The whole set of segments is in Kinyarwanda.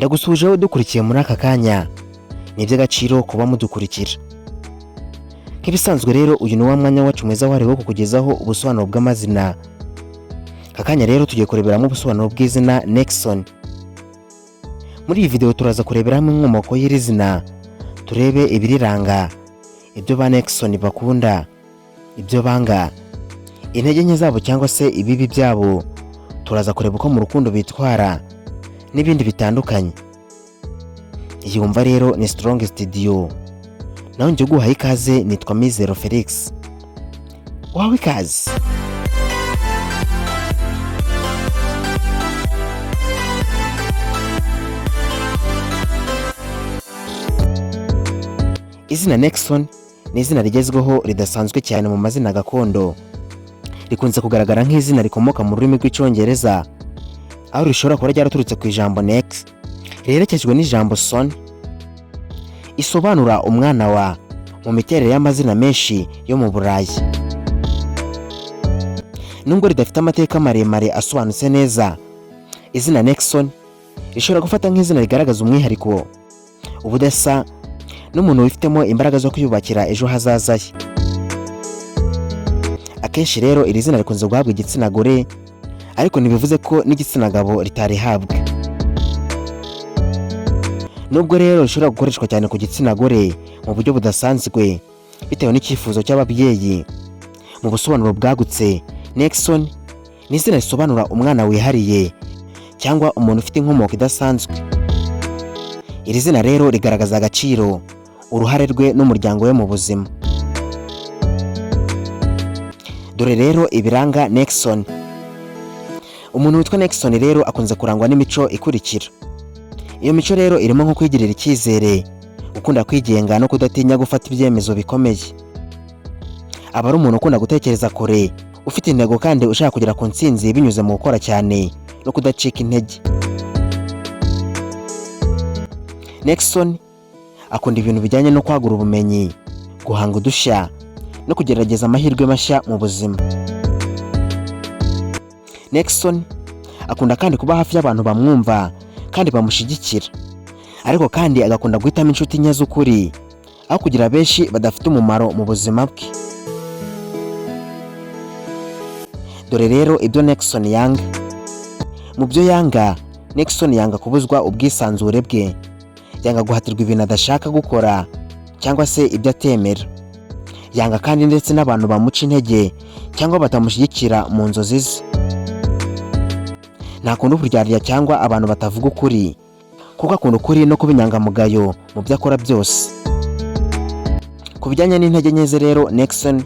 Ndagusuhuje wowe dukurikiye muri aka kanya. Ni iby'agaciro kuba mudukurikira. Nk'ibisanzwe rero, uyu ni wa mwanya wacu mwiza wahariwe wo kukugezaho ubusobanuro bw'amazina. Aka kanya rero tugiye kureberamo ubusobanuro bw'izina Nexon. Muri iyi video turaza kurebera hamwe inkomoko y'iri zina, turebe ibiriranga, ibyo ba Nexon bakunda, ibyo banga, intege nke zabo cyangwa se ibibi byabo. Turaza kureba uko mu rukundo bitwara n'ibindi bitandukanye. Iyi wumva rero ni Strong Studio, nawe njye uguhaye ikaze nitwa Mizero Felix. Wawe ikaze. Izina Nexon ni izina rigezweho ridasanzwe cyane mu mazina gakondo. Rikunze kugaragara nk'izina rikomoka mu rurimi rw'Icyongereza, aho rishobora kuba ryaraturutse ku ijambo nex riherekejwe n'ijambo son, isobanura umwana wa mu miterere y'amazina menshi yo mu Burayi. Nubwo ridafite amateka maremare asobanutse neza, izina Nexon rishobora gufata nk'izina rigaragaza umwihariko, ubudasa n'umuntu wifitemo imbaraga zo kwiyubakira ejo hazaza he. Akenshi rero iri zina rikunze guhabwa igitsina gore, ariko ntibivuze ko n'igitsina gabo ritarihabwa. Nubwo rero rishobora gukoreshwa cyane ku gitsina gore mu buryo budasanzwe bitewe n'icyifuzo cy'ababyeyi, mu busobanuro bwagutse Nexon ni izina risobanura umwana wihariye cyangwa umuntu ufite inkomoko idasanzwe. Iri zina rero rigaragaza agaciro, uruhare rwe n'umuryango we mu buzima. Dore rero ibiranga Nexon. Umuntu witwa Nexon rero akunze kurangwa n'imico ikurikira. Iyo mico rero irimo nko kwigirira icyizere, gukunda kwigenga no kudatinya gufata ibyemezo bikomeye. Aba ari umuntu ukunda gutekereza kure, ufite intego kandi ushaka kugera ku ntsinzi binyuze mu gukora cyane no kudacika intege. Nexon akunda ibintu bijyanye no kwagura ubumenyi, guhanga udushya no kugerageza amahirwe mashya mu buzima. Nexon akunda kandi kuba hafi y'abantu bamwumva kandi bamushyigikira, ariko kandi agakunda guhitamo inshuti nke z'ukuri aho kugira benshi badafite umumaro mu buzima bwe. Dore rero ibyo Nexon yanga. Mu byo yanga, Nexon yanga kubuzwa ubwisanzure bwe, yanga guhatirwa ibintu adashaka gukora cyangwa se ibyo atemera. Yanga kandi ndetse n'abantu bamuca intege cyangwa batamushyigikira mu nzozi ze. Ntakunda uburyarya cyangwa abantu batavuga ukuri, kuko akunda ukuri no kuba inyangamugayo mu byo akora byose. Ku bijyanye n'intege nke ze rero, Nexon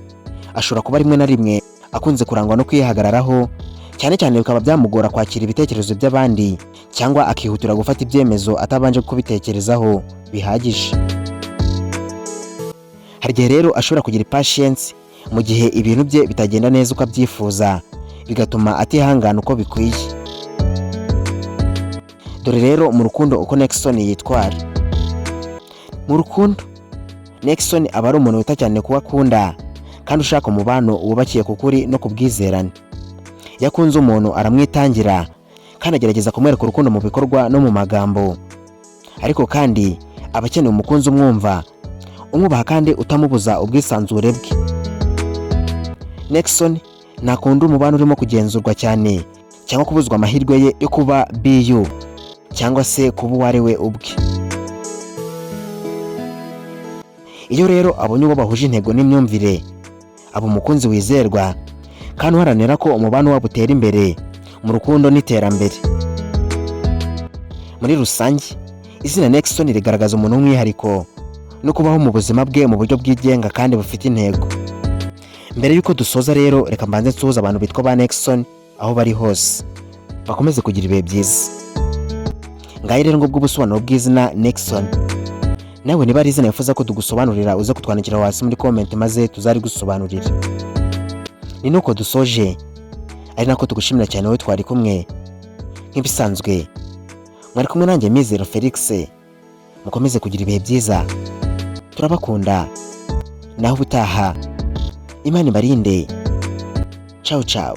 ashobora kuba rimwe na rimwe akunze kurangwa no kwihagararaho cyane cyane, bikaba byamugora kwakira ibitekerezo by'abandi cyangwa akihutira gufata ibyemezo atabanje kubitekerezaho bihagije. Hari igihe rero ashobora kugira impatience mu gihe ibintu bye bitagenda neza uko abyifuza, bigatuma atihangana uko bikwiye. Dore rero mu rukundo uko Nexon yitwara. Mu rukundo, Nexon aba ari umuntu wita cyane kuwo akunda kandi ushaka umubano wubakiye ku kuri no ku bwizerane. Iyo akunze umuntu aramwitangira kandi agerageza kumwereka urukundo mu bikorwa no mu magambo, ariko kandi aba akeneye umukunzi umwumva, umwubaha kandi utamubuza ubwisanzure bwe. Nexon ntakunda umubano urimo kugenzurwa cyane cyangwa kubuzwa amahirwe ye yo kuba BU cyangwa se kuba uwo ari we ubwe. Iyo rero abonye uwo bahuje intego n'imyumvire, aba umukunzi wizerwa kandi uharanira ko umubano wabo utera imbere mu rukundo n'iterambere. Muri rusange, izina Nexon rigaragaza umuntu w'umwihariko no kubaho mu buzima bwe mu buryo bwigenga kandi bufite intego. Mbere y'uko dusoza rero, reka mbanze nsuhuze abantu bitwa ba Nexon aho bari hose, bakomeze kugira ibihe byiza. Ngahe rero ngo bw'ubusobanuro bw'izina Nexon. Nawe niba ari izina wifuza ko tugusobanurira, uze kutwandikira hasi muri comment maze tuzarigusobanurira. Ni nuko dusoje, ari nako tugushimira cyane wowe twari kumwe. Nk'ibisanzwe mwari kumwe nanjye Mizero Felix. Mukomeze kugira ibihe byiza, turabakunda. Naho ubutaha, Imana ibarinde. Ciao ciao.